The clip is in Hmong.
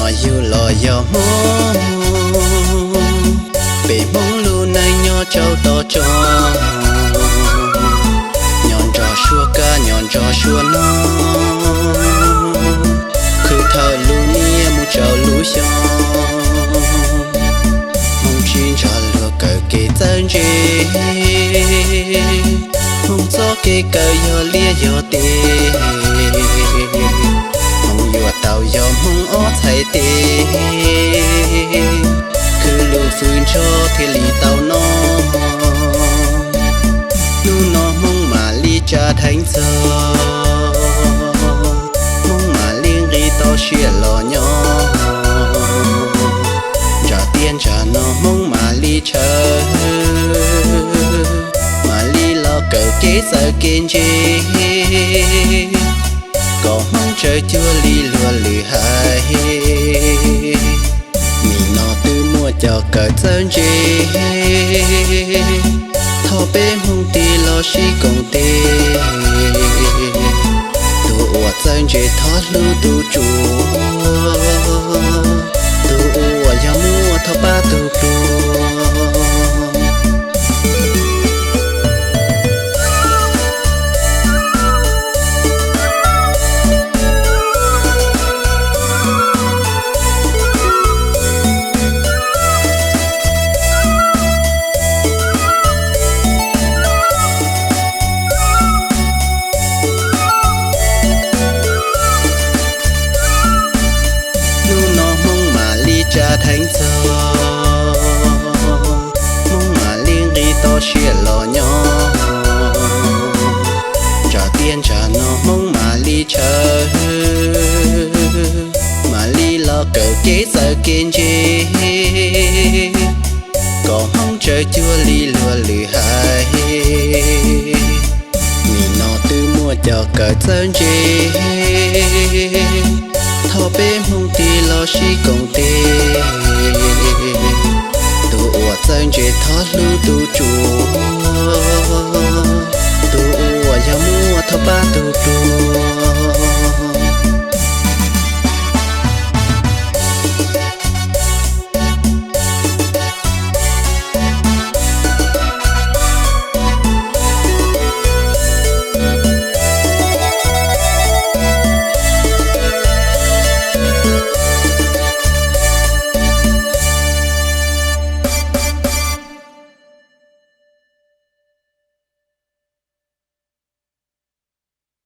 Yug los yog Hmoob, peb Hmoob lub neej nyob tsau toj tsoo, nyob nrog suab kaj nyob nrog suab noog, khwv thawm lub niaj mus rau lub xyoo. Hmoob tsis nrog luag kawm kev txawj ntse, Hmoob txoj kev kawm yog liaj yog teb, Hmoob yuav tau yog Hmoob ob txhais tes, khwv lus fwv nrog thiaj li tau noj. Hnub no Hmoob mam li tsa dheev txog, Hmoob mam li nqis toj siab los nyob, ntsa tiaj ntsa no Hmoob mam li tshawb, mam li los kawm kev txawj kev ntse, kom Hmoob tsaws cuag li luag lwm hais. Nim no twb muaj cov kawm txawj ntse, thov peb Hmoob tig los sib koom tes, tus uas txawj ntse thov hlub tus tswv, tus uas yog muaj thov pab tus pluag. Hnub no Hmoob mam li tsa dheev txog, Hmoob mam li nqis toj siab los nyob, ntsa tiaj ntsa no Hmoob mam li tshawb, mam li los kawm kev txawj kev ntse, kom Hmoob tsaws cuag li luag lwm hais. Nim no twb muaj cov kawm txawj ntse, thov peb Hmoob tig los sib koom tes, tus uas txawj ntse thov hlub tus tswv, tus uas yog muaj thov pab tus pluag.